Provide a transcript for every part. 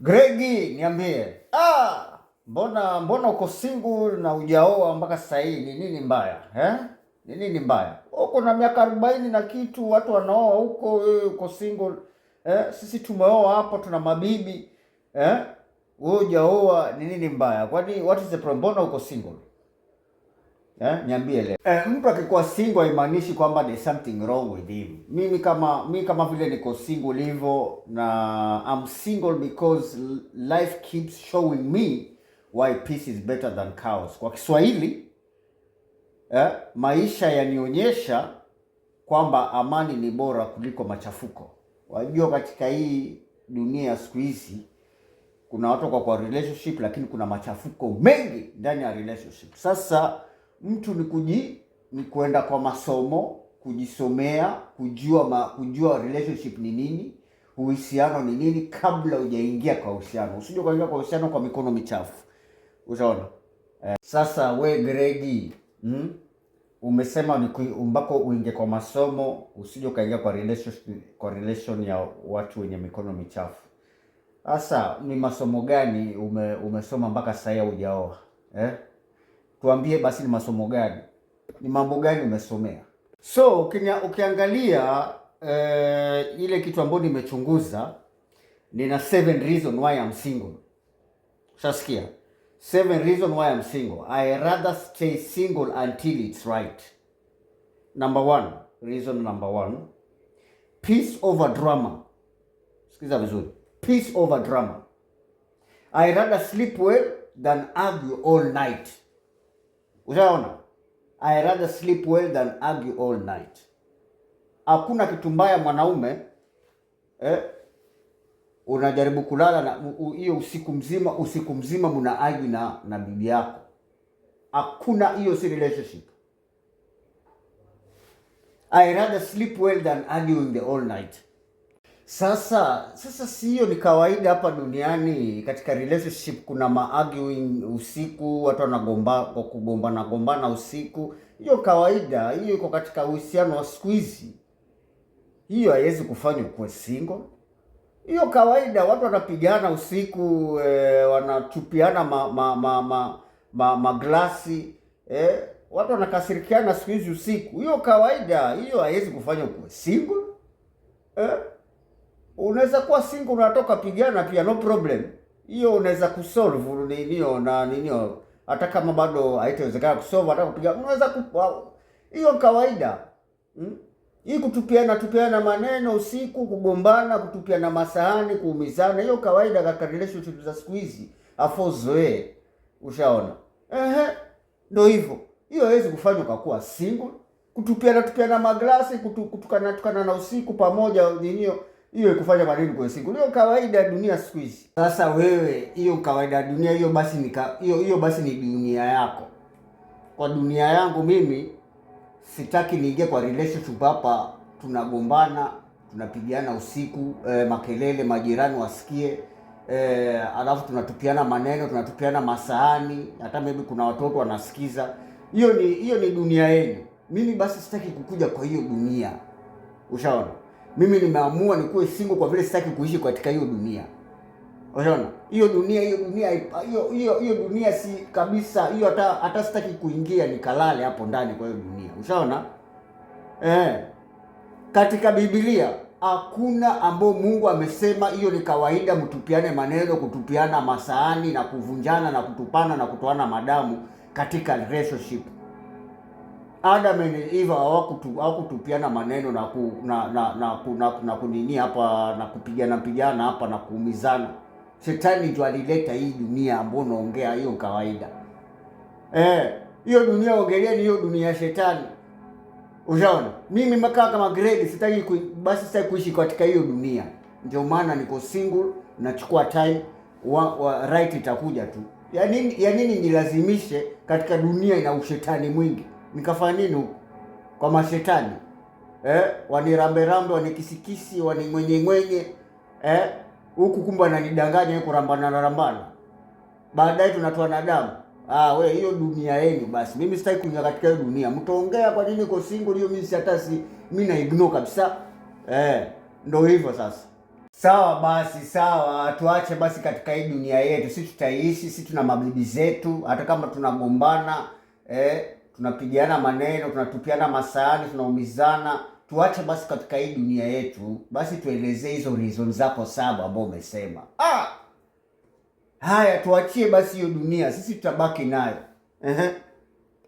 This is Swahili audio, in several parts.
Gregi, niambie. Ah, mbona uko single na hujaoa mpaka sasa hii? Ni nini mbaya eh? Ni nini mbaya? Uko na miaka 40 na kitu, watu wanaoa huko, wewe uko single eh? Sisi tumeoa hapo, tuna mabibi eh? Wewe hujaoa, ni nini mbaya? Kwani what is the problem? Mbona uko single? Eh, niambie leo. Eh, mtu akikuwa single haimaanishi kwamba there's something wrong with him. Mimi kama vile niko single hivyo na I'm single because life keeps showing me why peace is better than chaos. Kwa Kiswahili, maisha yanionyesha kwamba amani ni bora kuliko machafuko. Wajua katika hii dunia siku hizi kuna watu kwa relationship, lakini kuna machafuko mengi ndani ya relationship. Sasa mtu ni kuenda kwa masomo, kujisomea, kujua relationship ni nini, uhusiano ni nini kabla hujaingia kwa uhusiano. Usije ukaingia kwa uhusiano kwa mikono michafu. Ushaona? Sasa we Gregi, Umesema ni mpaka uingie kwa masomo, usije ukaingia kwa relationship, kwa relation ya watu wenye mikono michafu. Sasa ni masomo gani umesoma mpaka sasa hujaoa? Eh? Tuambie basi ni masomo gani? Ni mambo gani umesomea? So ukiangalia ile kitu ambayo nimechunguza, nina seven reason why I'm single. Ushasikia? Seven reason why I'm single. I rather stay single until it's right. Number one, reason number one, peace over drama. Sikiza vizuri. Peace over drama. I rather sleep well than argue all night. Ushaona? I rather sleep well than argue all night. Hakuna kitu mbaya mwanaume, unajaribu kulala na hiyo usiku mzima mna argue na bibi yako. Hakuna hiyo, si relationship. I rather sleep well than arguing the all night. Sasa si hiyo ni kawaida hapa duniani, katika relationship kuna ma-arguing usiku, watu wanagomba kwa kugombana gombana usiku. Hiyo kawaida, hiyo iko katika uhusiano wa siku hizi. Hiyo haiwezi kufanya ukuwe single. Hiyo kawaida, watu wanapigana usiku, wanatupiana ma maglasi, watu wanakasirikiana siku hizi usiku. Hiyo kawaida, hiyo haiwezi kufanya ukuwe single. Unaweza kuwa single unatoka pigana pia, no problem. Hiyo unaweza kusolve ninio na ninio, hata kama bado haitawezekana kusolve, hata kupiga unaweza hiyo kawaida. Hii kutupiana tupiana maneno usiku, kugombana, kutupiana masahani, kuumizana, hiyo kawaida katika relationship za siku hizi, afu uzoee. Ushaona? Ehe, ndio hivyo. Hiyo haiwezi kufanywa kwa kuwa single. Kutupiana tupiana maglasi, kutukana tukana na usiku pamoja ninio, hiyo ikufanya kwa nini kwa single? Hiyo kawaida ya dunia siku hizi. Sasa wewe, hiyo kawaida ya dunia hiyo basi ni hiyo hiyo basi ni dunia yako. Kwa dunia yangu mimi sitaki niingie kwa relationship hapa tunagombana, tunapigiana usiku, makelele, majirani wasikie, alafu tunatupiana maneno, tunatupiana masahani, hata maybe kuna watoto wanasikiza. Hiyo ni dunia yenu. Mimi basi sitaki kukuja kwa hiyo dunia. Ushaona? Mimi nimeamua nikuwe single kwa vile sitaki kuishi katika hiyo dunia. Ushaona? Hiyo dunia hiyo dunia si kabisa hiyo, hata sitaki kuingia nikalale hapo ndani kwa hiyo dunia. Ushaona? Eh. Katika Biblia hakuna ambao Mungu amesema hiyo ni kawaida, mtupiane maneno, kutupiana masahani na kuvunjana na kutupana na kutoana madamu katika relationship. Adam and Eve hawakutupiana maneno na ku, na na na, ku, na, na kunini hapa na kupigana pigana hapa na kuumizana. Shetani ndio alileta hii dunia ambayo unaongea hiyo kawaida. Eh, hiyo dunia ongelea ni hiyo dunia ya shetani. Ushaona? Mimi makaa kama Greg basi sitaki kuishi katika hiyo dunia. Ndio maana niko single, nachukua time right itakuja tu. Ya nini nilazimishe katika dunia ina ushetani mwingi? Nikafanya nini huko? Kwa mashetani. Eh, wanirambe rambe, wanikisikisi, waning'wenye eh, huku kumbe wananidanganya huko rambana na rambana. Baadaye tunatoa na damu. Ah, we hiyo dunia yenu basi. Mimi sitaki kuingia katika hiyo dunia. Mtaongea kwa nini uko single hiyo mimi si hata si mimi na ignore kabisa. Eh, ndio hivyo sasa. Sawa basi, sawa, tuache basi katika hii dunia yetu, si tutaishi, si tuna mabibi zetu, hata kama tunagombana, tunapigiana maneno, tunatupiana masahani, tunaumizana, tuache basi katika hii dunia yetu. Basi tuelezee hizo reason zako saba ambao umesema. Ah, haya, tuachie basi hiyo dunia, sisi tutabaki nayo. Ehe.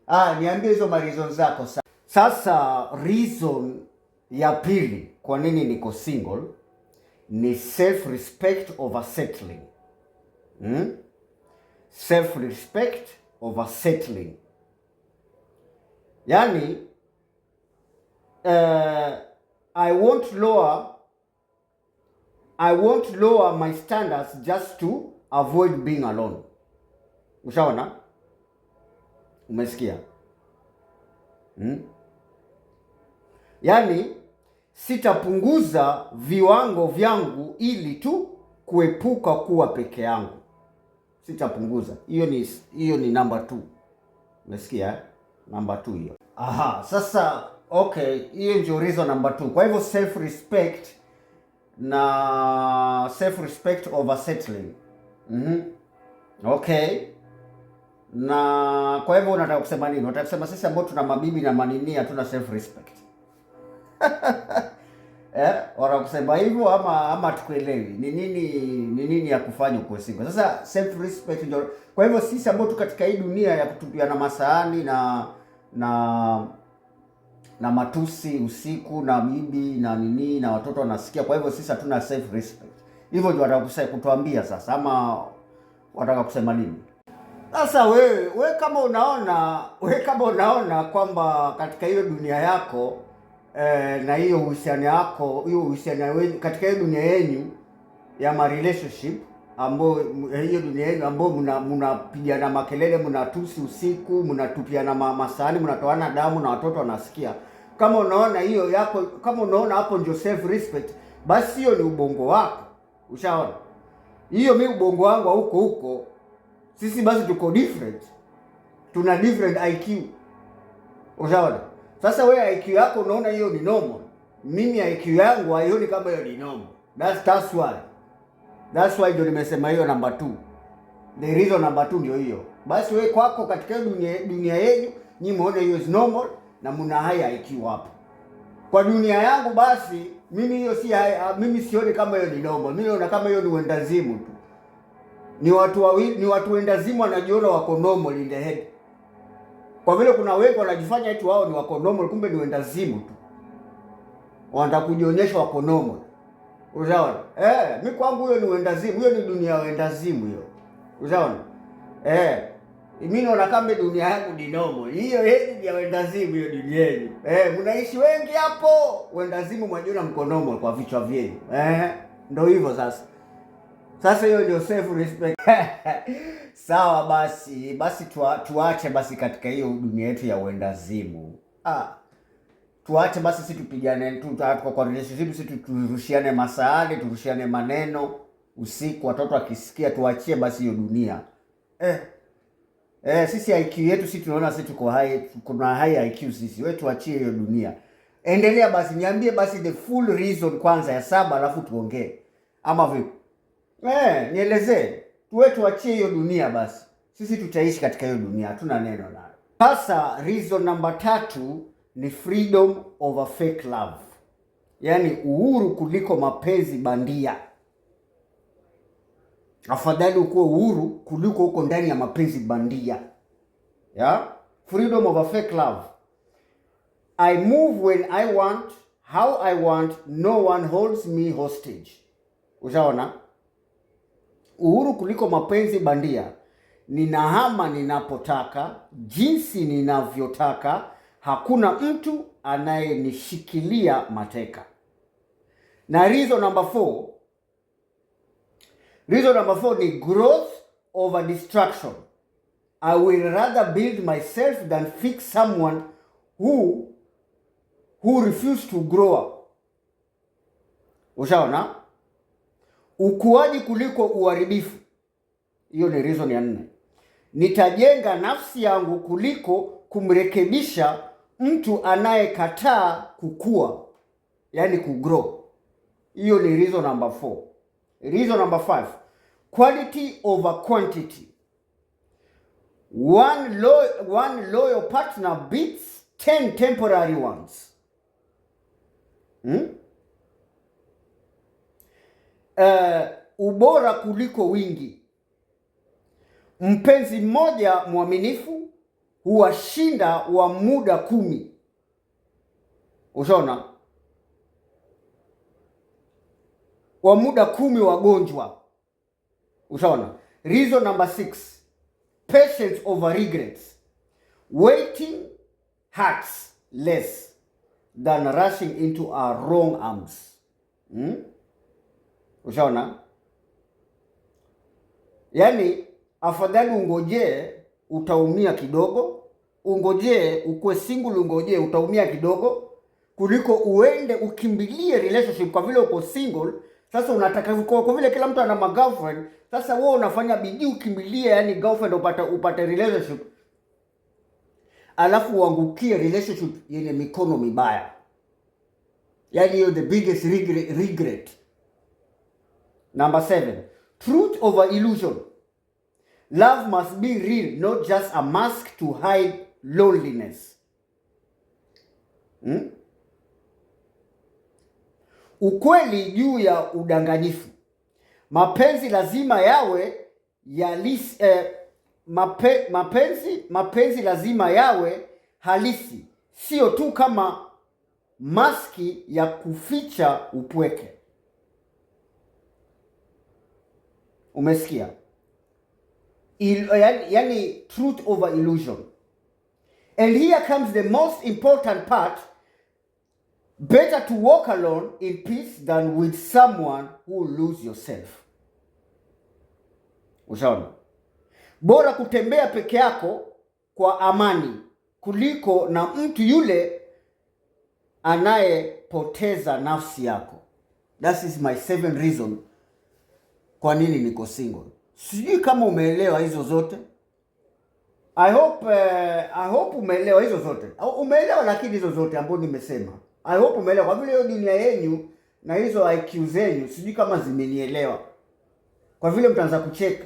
Ah, niambie hizo ma reason zako. Sasa reason ya pili kwa nini niko single ni self respect over settling. Self respect over settling. Yani, I won't lower my standards just to avoid being alone. Ushaona? Umesikia? Yaani sitapunguza viwango vyangu ili tu kuepuka kuwa peke yangu. Sitapunguza. Hiyo ni number 2. Umesikia, eh? Number 2 hiyo. Aha, sasa okay, hiyo ndio reason number 2. Kwa hivyo self respect na self respect over settling. Okay. Na kwa hivyo unataka kusema nini? Unataka kusema sisi ambao tuna mabibi na manini hatuna self respect? Eh, kusema hivyo ama tukuelewi? Ni nini ya kufanya ukuwe single? Sasa self respect ndio. Kwa hivyo sisi ambao tu katika hii dunia ya kutupiana masahani na matusi usiku na bibi na nini na watoto wanasikia, kwa hivyo sisi hatuna self respect. Hivyo ndio wataka kutuambia sasa, ama wataka kusema nini? Sasa we kama unaona kwamba katika hiyo dunia yako, na hiyo uhusiano yako, hiyo uhusiano wenu katika hiyo dunia yenu ya ma relationship, ambao hiyo dunia yenu ambao mnapigana makelele, mnatusi usiku, mnatupiana masahani, mnatoana damu na watoto wanasikia. Kama unaona hiyo yako, kama unaona hapo ndio self respect, basi hiyo ni ubongo wako. Ushaona? Hiyo mi ubongo wangu hauko huko. Sisi basi tuko different, tuna different IQ. Ushaona? Sasa wewe IQ yako unaona hiyo ni normal, mimi IQ yangu haioni kama hiyo ni normal. That's why. That's why ndio nimesema hiyo number 2. The reason number 2 ndio hiyo. Basi wewe kwako katika dunia yenu nyinyi muone hiyo is normal na mna high IQ hapo. Kwa dunia yangu basi mimi hiyo si high, mimi sioni kama hiyo ni normal. Mimi naona kama hiyo ni wendazimu tu. Ni watu wawili, ni watu wendazimu wanajiona wako normal in the head. Kwa vile kuna wengi wanajifanya eti wao ni wako normal, kumbe ni wendazimu tu. Wanataka kujionyesha wako normal. Ushaona? Eh, mi kwangu hiyo ni wendazimu, hiyo ni dunia ya wendazimu hiyo. Ushaona? Eh, mimi naona kama dunia yangu ni normal. Hiyo yenu ni ya wendazimu, hiyo dunia yenu. Eh, mnaishi wengi hapo, wendazimu mwajiona mko normal kwa vichwa vyenu. Eh, ndio hivyo sasa. Sasa hiyo ndio self respect. Sawa basi, basi tuache basi katika hiyo dunia yetu ya uendazimu. Ah, tuache basi si tupigane tu kwa relationship, si turushiane masahani, turushiane maneno usiku watoto wakisikia, tuachie basi hiyo dunia. Eh. Eh, sisi IQ yetu si tunaona sisi tuko high, kuna high IQ sisi. Wewe tuachie hiyo dunia. Endelea basi, niambie basi the full reason kwanza ya saba, alafu tuongee. Ama vipi? Eh, nielezee. Tuwe tuachie hiyo dunia basi. Sisi tutaishi katika hiyo dunia, hatuna neno nayo. Sasa reason namba 3 ni freedom over fake love. Yaani uhuru kuliko mapenzi bandia. Afadhali ukuwe uhuru kuliko uko ndani ya mapenzi bandia. Yeah? Freedom over fake love. I move when I want, how I want, no one holds me hostage. Ushaona? Uhuru kuliko mapenzi bandia. Ninahama ninapotaka, jinsi ninavyotaka, hakuna mtu anayenishikilia mateka. Na reason number 4, reason number 4 ni growth over destruction. I will rather build myself than fix someone who refuse to grow up. Ushaona? Ukuaji kuliko uharibifu. Hiyo ni reason ya 4. Nitajenga nafsi yangu kuliko kumrekebisha mtu anayekataa kukua, yani kugrow. Hiyo ni reason number 4. Reason number five, quality over quantity. One loyal partner beats 10 temporary ones. Hmm? Ubora kuliko wingi. Mpenzi mmoja mwaminifu huwashinda wa muda 10. Ushaona? Wa muda 10 wagonjwa. Ushaona? Reason number six, patience over regrets. Waiting hurts less than rushing into our wrong arms. Ushaona? Yaani afadhali ungojee utaumia kidogo, ungojee ukuwe single, ungojee utaumia kidogo kuliko uende ukimbilie relationship kwa vile uko single. Sasa unataka kwa vile kila mtu ana ma girlfriend, sasa wewe unafanya bidii ukimbilie yani girlfriend upate relationship, alafu uangukie relationship yenye mikono mibaya. Yani hiyo the biggest regret. Number seven, truth over illusion. Love must be real, not just a mask to hide loneliness. Ukweli juu ya udanganyifu. Mapenzi lazima yawe yalis, eh, mape, mapenzi mapenzi lazima yawe halisi, sio tu kama maski ya kuficha upweke. Umesikia? Yani truth over illusion. And here comes the most important part. Better to walk alone in peace than with someone who lose yourself. Ushaona? Bora kutembea peke yako kwa amani kuliko na mtu yule anayepoteza nafsi yako. That is my seven reason kwa nini niko single. Sijui kama umeelewa hizo zote. I hope umeelewa hizo zote. Au umeelewa lakini hizo zote ambazo nimesema. I hope umeelewa kwa vile hiyo dunia yenyu na hizo IQ zenyu sijui kama zimenielewa. Kwa vile mtaanza kucheka.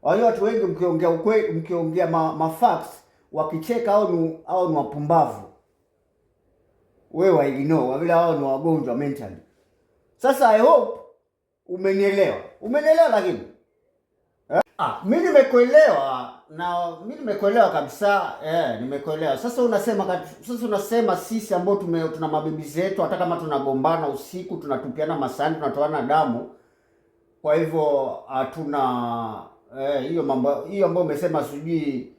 Wajua watu wengi mkiongea ukweli, mkiongea ma facts wakicheka au ni wapumbavu. Wewe waignore kwa vile hao ni wagonjwa mentally. Sasa I hope umenielewa. Umenielewa lakini? Eh? Ah, mimi nimekuelewa na mimi nimekuelewa kabisa. Eh, nimekuelewa. Sasa unasema sisi ambao tuna mabibi zetu hata kama tunagombana usiku, tunatupiana masahani, tunatoana damu. Kwa hivyo hatuna hiyo mambo hiyo ambayo umesema sijui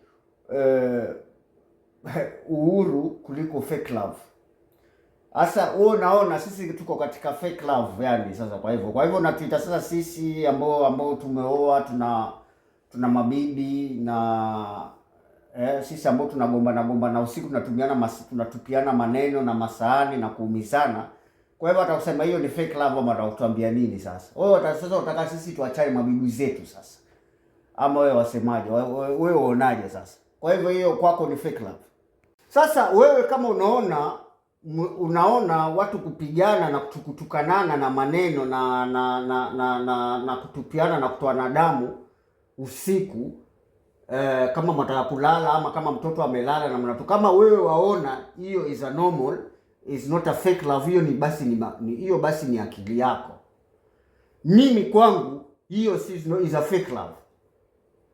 uhuru kuliko fake love. Sasa wewe unaona sisi tuko katika fake love yani sasa kwa hivyo natuita sasa sisi ambao tumeoa tuna mabibi na sisi ambao tunagombana gombana usiku tunatupiana maneno na masahani na kuumizana. Kwa hivyo atakusema hiyo ni fake love ama atakutuambia nini sasa? Wewe sasa utaka sisi tuachane mabibi zetu sasa? Ama wewe wasemaje? Wewe uonaje sasa? Kwa hivyo hiyo kwako ni fake love. Sasa wewe kama unaona watu kupigana na kutukanana na maneno na kutupiana na kutoana damu usiku kama mnataka kulala ama kama mtoto amelala na mnatu, kama wewe waona hiyo is a normal, is not a fake love, hiyo ni basi ni, ma- ni hiyo basi ni akili yako. Mimi kwangu hiyo si no, is a fake love.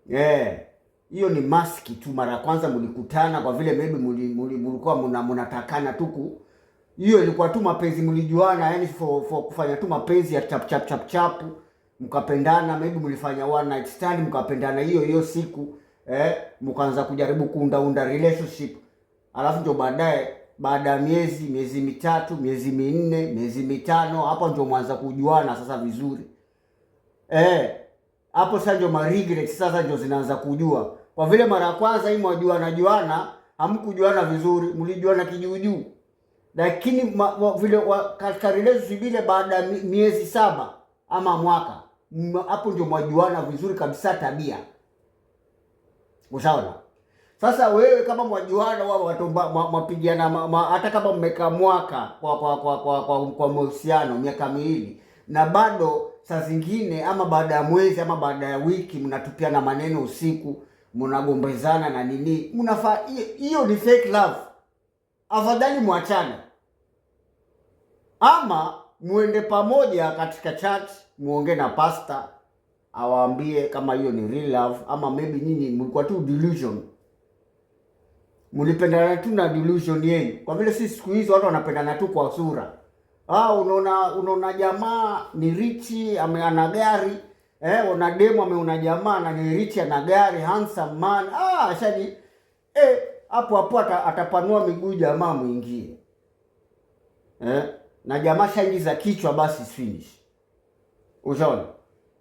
Yeah. Hiyo ni maski tu. Mara ya kwanza mlikutana kwa vile maybe mlikuwa mnatakana tu hiyo ilikuwa tu mapenzi, mlijuana yani for kufanya tu mapenzi ya chap chap chap chap, mkapendana, maybe mlifanya one night stand mkapendana hiyo hiyo siku, mkaanza kujaribu kuundaunda relationship, alafu ndio baadaye baada ya miezi 3, miezi 4, miezi 5, hapo ndio mwanza kujuana sasa vizuri. Hapo sasa ndio ma regrets sasa ndio zinaanza kujua. Kwa vile mara ya kwanza hii mwajuana juana, hamkujuana vizuri, mlijuana kijuujuu. Lakini vile katika relationship ile baada ya miezi 7 ama mwaka, hapo ndio mwajuana vizuri kabisa tabia. Ushaona? Sasa wewe kama mwajuana wao mwapigiana hata kama mmekaa mwaka kwa mahusiano miaka 2, na bado saa zingine ama baada ya mwezi ama baada ya wiki mnatupiana maneno usiku, mnagombezana na nini, mnafaa hiyo ni fake love. Afadhali mwachane ama muende pamoja katika church, muongee na pastor awaambie kama hiyo ni real love, ama maybe nyinyi mlikuwa tu delusion, mlipendana tu na delusion yenu. Kwa vile sisi siku hizi watu wanapendana tu kwa sura. Ah, unaona jamaa ni rich, ana gari eh, una demu ameona jamaa na ni rich, ana gari, handsome man. Ah, shani eh, hapo hapo atapanua miguu jamaa mwingie eh, na jamaa shaingiza kichwa, basi finish. Ushaona?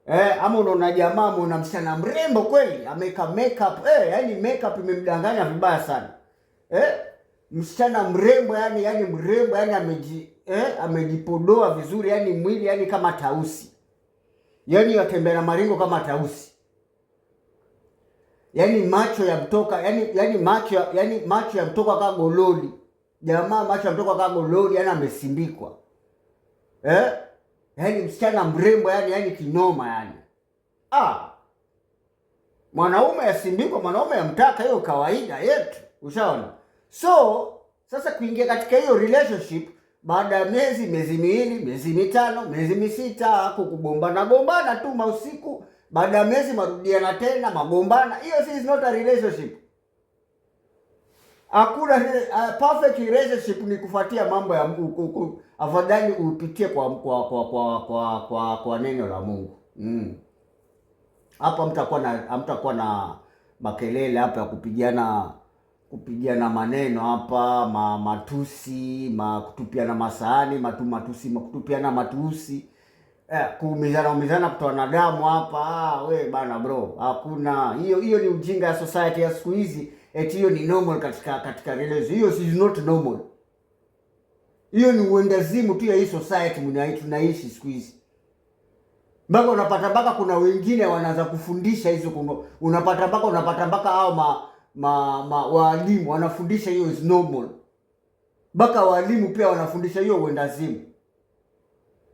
Eh, ama unaona jamaa ameona msichana mrembo kweli, ameweka makeup eh, yani makeup imemdanganya vibaya sana. Eh, msichana mrembo yani mrembo yani amejipodoa vizuri yani mwili yani kama tausi. Yani yatembea na maringo kama tausi. Yani macho ya mtoka yani macho ya mtoka kama gololi. Jamaa macho ya mtoka kama gololi, yani amesimbikwa. Eh? Yani msichana mrembo yani kinoma yani. Ah. Mwanaume asimbikwa, mwanaume amtaka, hiyo kawaida yetu. Ushaona? So, sasa kuingia katika hiyo relationship baada ya miezi 2, miezi 5, miezi 6, kugombana gombana tu mausiku, baada ya miezi marudiana tena magombana, hiyo si is not a relationship. Hakuna perfect relationship ni kufuatia mambo ya Mungu. Afadhali upitie kwa neno la Mungu. Hapa hamtakuwa na makelele hapa ya kupigiana maneno hapa, matusi, kutupiana masahani, matusi, kutupiana matusi. Kuumizana umizana, kutoana damu hapa. Ah, we bana bro, hakuna hiyo. Hiyo ni ujinga ya society ya siku hizi. Eti hiyo ni normal katika relationship. Hiyo is not normal. Hiyo ni uendazimu tu ya hii society tunaishi siku hizi. Mpaka unapata mpaka kuna wengine wanaanza kufundisha hizo, unapata mpaka hao ma walimu wanafundisha hiyo is normal. Mpaka walimu pia wanafundisha hiyo uendazimu.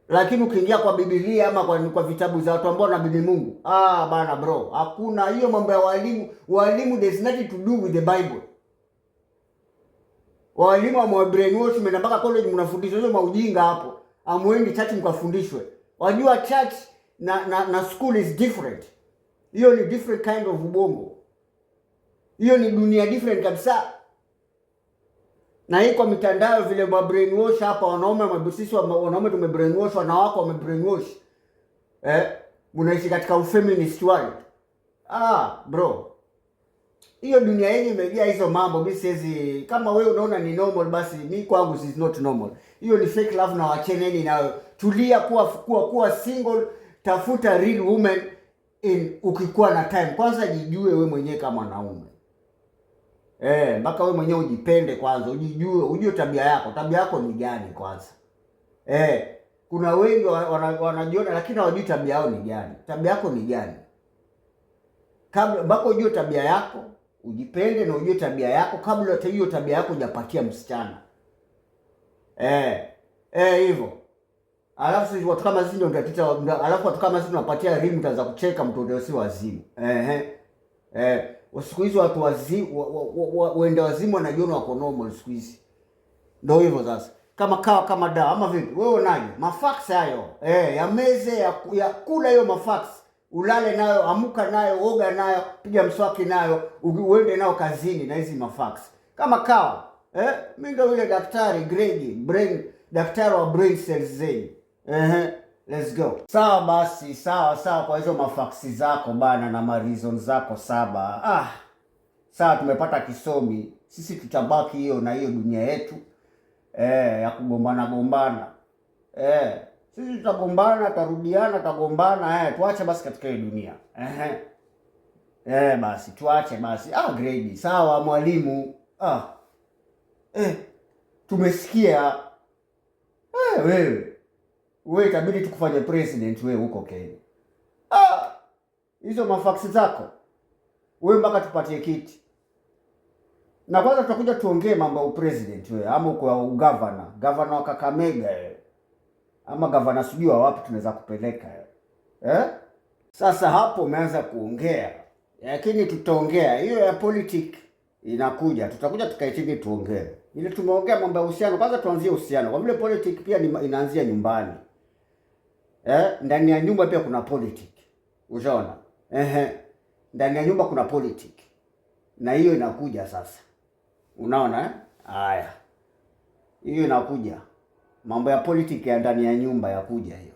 Lakini ukiingia kwa Biblia ama kwa vitabu za watu ambao wanaamini Mungu, ah bana bro, hakuna hiyo mambo ya walimu. Walimu there's nothing to do with the Bible. Walimu wa brainwash, mnaenda mpaka college mnafundishwa hizo maujinga hapo. Amuendi church mkafundishwe. Wajua church na school is different. Hiyo ni different kind of ubongo. Hiyo ni dunia different kabisa. Na hii kwa mitandao vile wa brainwash hapa, wanaume sisi wanaume tume brainwash, wanawake wame brainwash. Mnaishi katika feminist world. Ah, bro. Hiyo dunia yenyewe imejaa hizo mambo. Mimi siwezi, kama wewe unaona ni normal, basi mi kwangu is not normal. Hiyo ni fake love na wacheneni nayo. Tulia, kuwa single, tafuta real woman in ukikuwa na time. Kwanza jijue wewe mwenyewe kama mwanaume. Mpaka wewe mwenyewe ujipende kwanza, ujijue, ujue tabia yako. Tabia yako ni gani kwanza? Kuna wengi wanajiona lakini hawajui tabia yao ni gani. Tabia yako ni gani? Kabla mpaka ujue tabia yako, ujipende na ujue tabia yako kabla hata hiyo tabia yako hujapatia msichana. Hivyo. Alafu sisi watu kama sisi ndio tutatuita, alafu watu kama sisi tunapatia rimu mtaanza kucheka, mtoto si wazimu. Siku hizi watu wenda wazimu wanajiona wako normal siku hizi. Ndio hivyo sasa. Kama kawa kama dawa ama vipi? Wewe unaje? Mafacts hayo. Ya meze ya kula hiyo mafacts. Ulale nayo, amuka nayo, oga nayo, piga mswaki nayo, uende nayo kazini na hizi mafacts. Kama kawa. Mimi ndio yule daktari Greg, brain, daktari wa brain cells zenu. Let's go. Sawa basi, sawa sawa kwa hizo mafacts zako bana na ma reason zako 7. Sawa, tumepata kisomi. Sisi tutabaki hiyo na hiyo dunia yetu. Ya kugombana gombana. Sisi tutagombana, tutarudiana, tutagombana, tuache basi katika hiyo dunia. Basi tuache basi. Grade. Sawa mwalimu. Tumesikia. Wewe. Wewe itabidi tukufanye president wewe huko Kenya. Hizo mafacts zako. Wewe mpaka tupatie kiti. Na kwanza tutakuja tuongee mambo ya president wewe ama uko governor, governor wa Kakamega wewe. Ama gavana sijui wa wapi tunaweza kupeleka, eh? Sasa hapo umeanza kuongea, lakini tutaongea hiyo ya politic inakuja, tutakuja tukae chini tuongee. Ile tumeongea mambo ya uhusiano, kwanza tuanzie uhusiano, kwa vile politic pia inaanzia nyumbani. Eh, ndani ya nyumba pia kuna politic. Ushaona? Ehe. Ndani ya nyumba kuna politic. Na hiyo inakuja sasa. Unaona, eh? Haya. Hiyo inakuja. Mambo ya politic ya ndani ya nyumba yakuja hiyo.